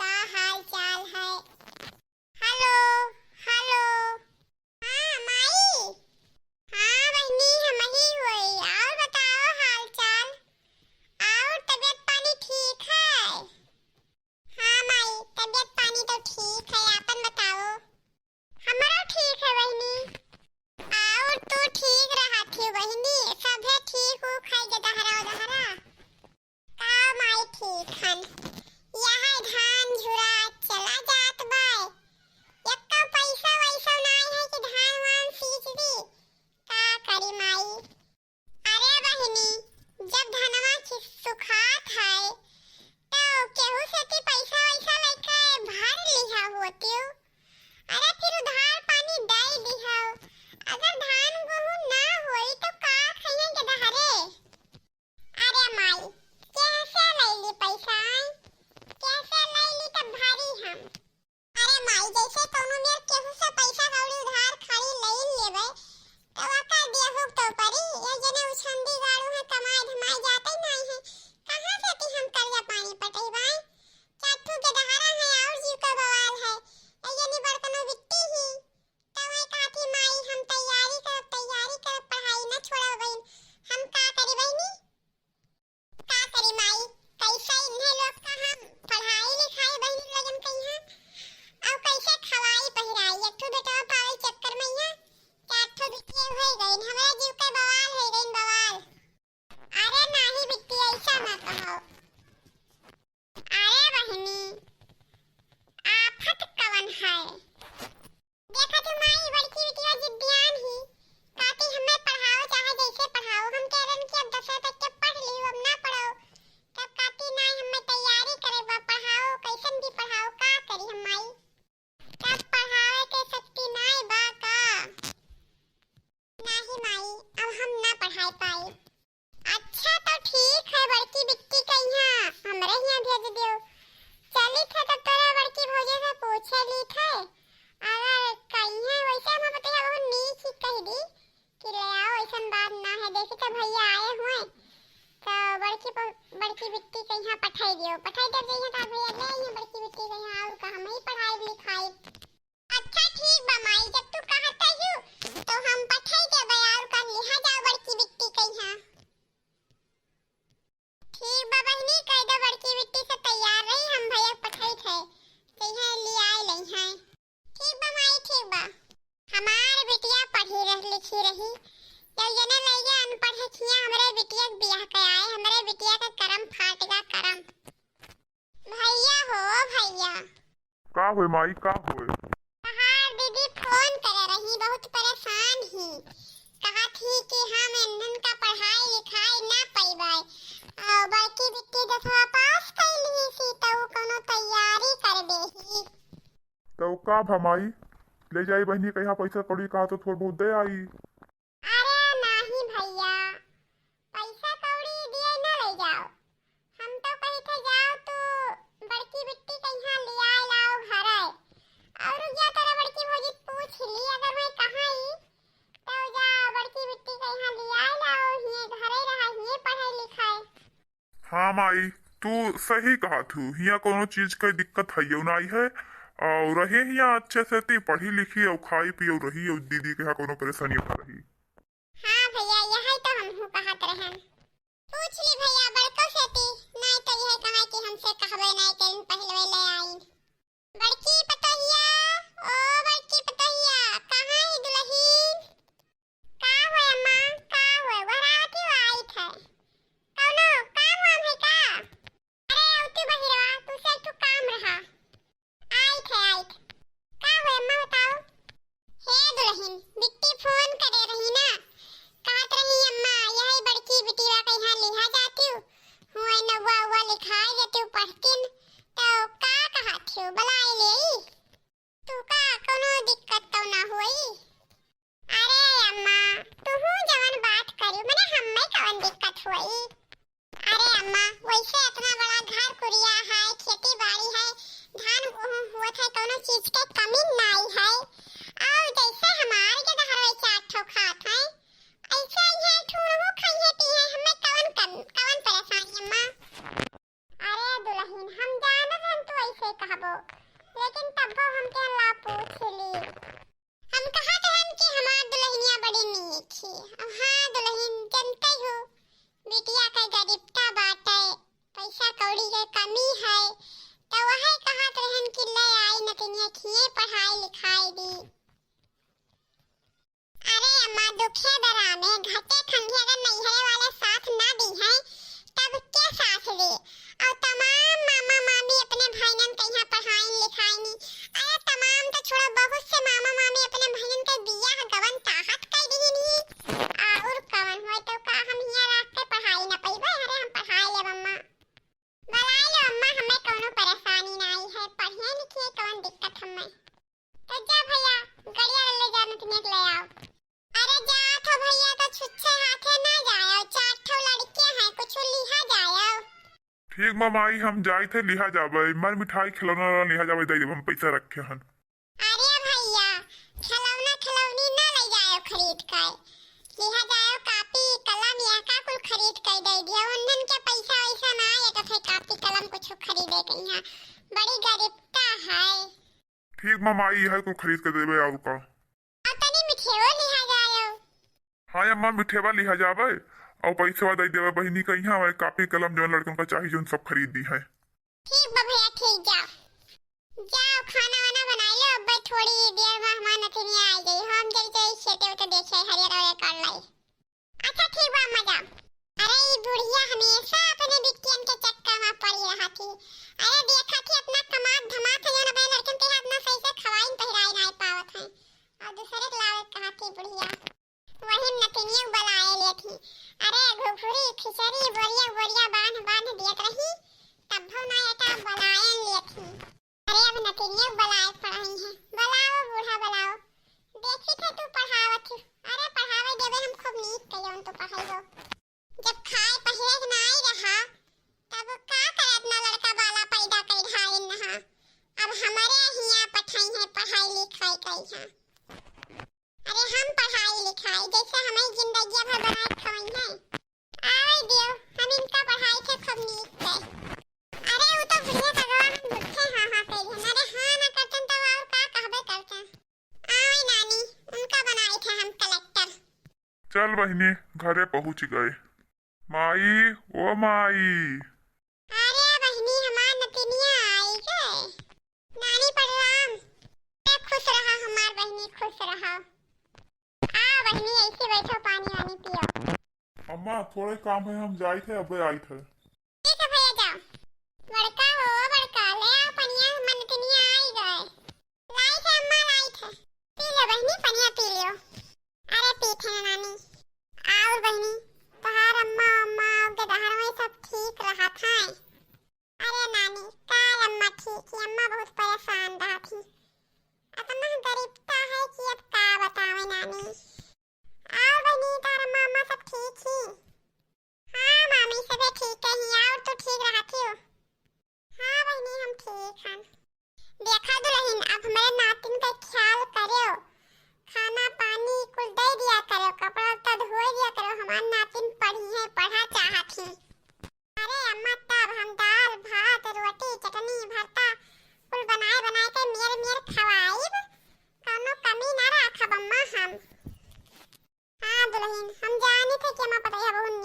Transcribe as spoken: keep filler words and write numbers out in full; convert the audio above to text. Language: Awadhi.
का हाल चाल है? हेलो, हेलो। हाँ माई। हाँ बहिनी, हमही होई। और बताओ हाल चाल, और तबीयत पानी ठीक है? हाँ माई, तबीयत पानी तो ठीक है, आपन बताओ। हमरो ठीक है बहिनी। और तू ठीक रहत ही बहिनी, सभे ठीक उख है गदहरा उदहरा? का माई ठीक हन, यह धान झुरा चला जात बाय, एक्को पैसा वैसा नाई है कि धान वान सींच दी, का करी माई? अरे बहिनी, जब धनवा खि-, सुखात है, तो केहू से ती पैसा वैसा लेके भर लिहा होतियो। अरे फिर उधार पानी दे दिहा। अगर धान गेहूं ना होई, तो का खइहें गदहरे? अरे माई, कैसे लैली पैसा, आई? कैसे लैली तब भरी हम? अरे माई, जैसे कौनो मेर केहू से पैसा कौड़ी उधार खाली लई लेवे, तो ओकर देहू तो परी। ये जने उछंदी गाड़ू है, कमाए धमाए जाते नहीं है, कहाँ से ती हम कर्जा पानी पटेबाई? चार ठू गदहरा है और जीव का बवाल है। ये जने बड़कनो बिट्टी ही, तो मैं कहती माई हम तैयारी करब, तैयारी करब, पढ़ाई न छोड़ब बहिन। हम का करी बहिनी? का करी माई, कैसे इन्हें लोग का हम पढ़ाई लिखाई बहिनी लगन कइहाँ? और कैसे खवाई पहिराई? एक ठो बेटवा पावे चक्कर में यहाँ चार ठो बिटिया हो गई, हमरा जीव के बवाल हो गई, बवाल। अरे नाही बिट्टी, ऐसा ना कहो। अरे बहिनी, आफत कवन है? देखा तू माई, बड़की बिटिया जिद्दियान ही, कहती हमें पढ़ाओ चाहे जैसे पढ़ाओ। हम कह रहे कि अब दसवीं तक के पढ़ ली, अब ना पढ़ो। तब कहती नहीं, हमें तैयारी करे बा, पढ़ाओ, कैसन भी पढ़ाओ, का करी हम माई? तब पढ़ावे के शक्ति नाई बा का? नाही माई, अब हम ना पढ़ाई पाई। अच्छा तो ठीक है, बड़की बिट्टी कइहाँ हमरे हियाँ भेज दियो। चलित है तब तोरे बड़की भौजी से पूछे लीत है, अगर कइहाँ वैसे हम बतैया बहुत नीक ही कह दी कि ले आओ, ऐसन बात ना है। देखी तो भैया आए हुए तो बड़की प-, बड़की बिट्टी कइहाँ पठाई दियो, पठाई दे जइहाँ तो भैया ले आइए बड़की बिट्टी कइहाँ, और का हम ही पढ़ाई लिखाई। अच्छा ठीक बा माई, जब तू कहत हू तो हम पठाई देबे, और कर लिहा जाओ बड़की बिट्टी कइहाँ। ठीक बा बहिनी, कह दो बड़की बिट्टी से तैयार रही, हम भैया पठाई थे, कइहाँ ले आए लई हैं। ठीक बा माई, ठीक बा। हमार बिटिया पढ़ी रह लिखी रही, जब जने लइके अनपढ़ है खिया, हमरे बिटिया के बियाह के आए, हमरे बिटिया के करम फाट गा करम। भैया हो भैया। का होए माई, का होए? तहार दीदी फोन करे रही, बहुत परेशान ही, कहत ही कि हम इन्हन का पढ़ाई लिखाई ना पइबे, और बड़की बिट्टी दसवा पास कइली सी, तो उ कोनो तैयारी कर देही। तो का भा माई, ले जाई बहिनी कइहाँ पैसा कौड़ी, कहा तो थोड़ बहुत दे आई। अरे नाही भैया, पैसा कौड़ी दिए न ले जाओ। हम तो कही थे जाओ तू बड़की बिट्टी कइहाँ लियाए लाओ घरे। और जा तेरा बड़की भौजी पूछ ली, अगर मैं कहाँ ई, तो जा बड़की बिट्टी कइहाँ लियाए लाओ, हिये घरे रहा, हिये पढ़े लिखाए। हाँ माई, तू सही कहत हू, हियाँ कौनो चीज के दिक्कत हइयो नाई है, और रहे हियाँ अच्छे से ती पढ़ी लिखी और खाई पियो रही और दीदी के यहाँ कौनो परेशानी ना रही। हाँ भैया, यही तो हमहू कहत रहन। पूछ ली भैया बड़को से ती, नाई तो यह कहा कि हमसे कहबे नाई करिन, पहलवे ले आइन। बड़की पतोहिया, ओ बड़की पतोहिया, कहाँ है दुलहिन? का होए अम्मा, का होए? वहरावती हो आई थे। कौनो काम वाम है का? अरे अवती बहिरवा, तू से एक ठो काम रहा। आई थे, आई थे। का होए अम्मा बताओ? हे दुलहिन, बिट्टी फोन करे रही ना, कहत रही अम्मा, यही बड़की बिटिया कइहाँ लिहा जातिउ, हुए नौवा उवा लिखाए जातिउ पढ़तिन, तो का कहत हिउ, बुलाए लेई? तू का कौनो दिक्कत तो ना होई? अरे अम्मा, तुहू जवन बात करिउ, मने हम्मे कवन दिक्कत होई? अरे अम्मा, वैसे इतना बड़ा घर कुरिया है, खेती बाड़ी है, धान गेहूं हुआ था, कौनो चीज के कमी नाई है। और जैसे हमारे के घर में चार ठो खात है, ऐसे ही है, ठूनहू खाइए पिए, हमें कवन कम, कवन परेशानी अम्मा? अरे दुलहिन, हम जानत हन तू ऐसे आबो, लेकिन तब्बो हमके ला पूछ ली। हम कहत रहन कि हमार दुलहिनिया बड़ी नीक ही। अब हाँ दुलहिन, जनते हो, बिटिया के गरीबता बाटे, पैसा कौड़ी के कमी है, तो वही कहत रहन कि ले आई नतिनिया खिए पढ़ाई लिखाई दी। अरे अम्मा, दुखे दरा में घटे खंघे अगर नैहरे वाले साथ ना दी हैं, तब के साथ दे? और तमाम मामा मामी अपने भाईनन के यहाँ पढ़ाइन लिखाइन। अरे तमाम तो छोड़ो, बहुत से मामा मामी अपने भाईनन के बियाह गवन चाहत कर दीनी। और कवन होए तो का हम यहाँ रख के पढ़ाई ना पइबे? अरे हम पढ़ाई लेब अम्मा। बुलाई लो अम्मा, हमें कौनो परेशानी ना आई है, पढ़िए लिखिए कौन दिक्कत हमें। तो जा भैया, गड़िया ले जा, नतिनिया के ले आओ। अरे जा तो भैया, तो छुच्छे हाथे ना जाओ, चार ठो लड़के हैं, कुछ लिहा जाओ। ठीक बा माई, हम जाई थे लिहा जाबे, मर मिठाई खिलौना वाला लिहा जाबे, दे देब हम, पैसा रखे हन। अरे भैया, खिलौना खिलौनी ना ले जाओ खरीद के, लिहा जाओ कापी कलम, यह का कुल खरीद के दे दिया, उन्हन के पैसा वैसा ना आए तो फिर कापी कलम कुछ खरीदे के यहाँ, बड़ी गरीबता है। ठीक बा माई, यह कुल खरीद के देबे और का। और तनी मिठेवा लिहा जाओ। हाँ अम्मा, मिठेवा लिहा जाबे और पैसवा दे देबे बहिनी के यहाँ, वही कापी कलम जौन लड़कन का चाही जौन सब खरीद दी है। ठीक बा भैया, ठीक, जाओ। जाओ, खाना वाना बनाई लो, अब थोड़ी देर में हमार नतिनिया आ गई, हम जल्दी जल्दी खेते उते देखे, हरियर हरियर कर लाई। अच्छा ठीक बा अम्मा, जाओ। अरे ई बुढ़िया हमेशा अपने बिटियन के चक्कर में पड़ी रहत ही। अरे देखत ही अपना कमात धमात है, जौन अपने लड़कन के हाथ ना सही से खवाइन पहिराई नाई पावत है, और दूसरे के लावे कहत ही बुढ़िया। वही नतिनिया बुलाए लेत ही। अरे घुघुरी खिचड़ी बोरिया बोरिया बांध बांध दियत रही, तब ना एटा बुलाए लेत ही। अरे अब नतिनिया बुलाए पड़ही है, बुलाओ बूढ़ा बुलाओ, देखी थे तू पढ़ावत ही। अरे पढ़ावे देवे हम खूब नीक के जौन तू पढ़ाई हो। जब खाए पहिरे के नाई रहा, तब का करे अपना लड़का बाला पैदा कर ढाइन रहा। अब हमारे हियाँ पठाई है पढ़ाई लिखाई करी है। अरे हम पढ़ाई लिखाई जैसे हमारी जिंदगी भर बनाए खवाई है। आवे दियो, हम इनका पढ़ाई के खूब नीक से। अरे वो तो बुढ़िया तगवा हम झूठे हाँ हाँ कह दिहन। अरे हाँ ना करतन तो और का कहबे करतन। आवे नानी, उनका बनाई थे हम कलेक्टर। चल बहिनी, घरे पहुँच गए। माई, ओ माई। अरे बहिनी, हमार नतिनिया आई गए। नानी प्रणाम। ए, खुश रहा हमार बहिनी, खुश रहा। आ बहिनी, ऐसे बैठो, पानी वानी पियो। अम्मा, थोड़े काम है, हम जाइत है, अबे आइत है। ठीक है भैया, जाओ। बड़का हो, बड़का, ले आओ पनिया, हमार नतिनिया आई गए। लाई थे अम्मा, लाई थे। पी लो बहिनी, पनिया पी लियो। अरे पी थे ना नानी। और बहिनी, तोहार अम्मा, अम्मा, और के दहर में सब ठीक रहा था? अरे नानी, का अम्मा ठीक ही, अम्मा बहुत परेशान रहा थी। इतना गरीबता है कि अब का बतावे नानी। और बहिनी, तोहार अम्मा, अम्मा सब ठीक ही? हाँ मामी, सभे ठीक ही। और तू ठीक रहा थी? हाँ बहिनी, हम ठीक हन। देखा दुलहिन, अब हमरे नातिन का ख्याल करेओ, खाना पानी कुल दे दिया करेओ, कपड़ा लत्ता धोए दिया करेओ, हमार नातिन पढ़ी है, पढ़ा चाहत ही। अरे अम्मा, तब हम दाल भात रोटी चटनी भरता कुल बनाए बनाए के मेर मेर खवाइब, कौनो कमी ना राखब अम्मा हम। हाँ दुलहिन, हम जानी थे कि अम्मा पतोहिया बहुत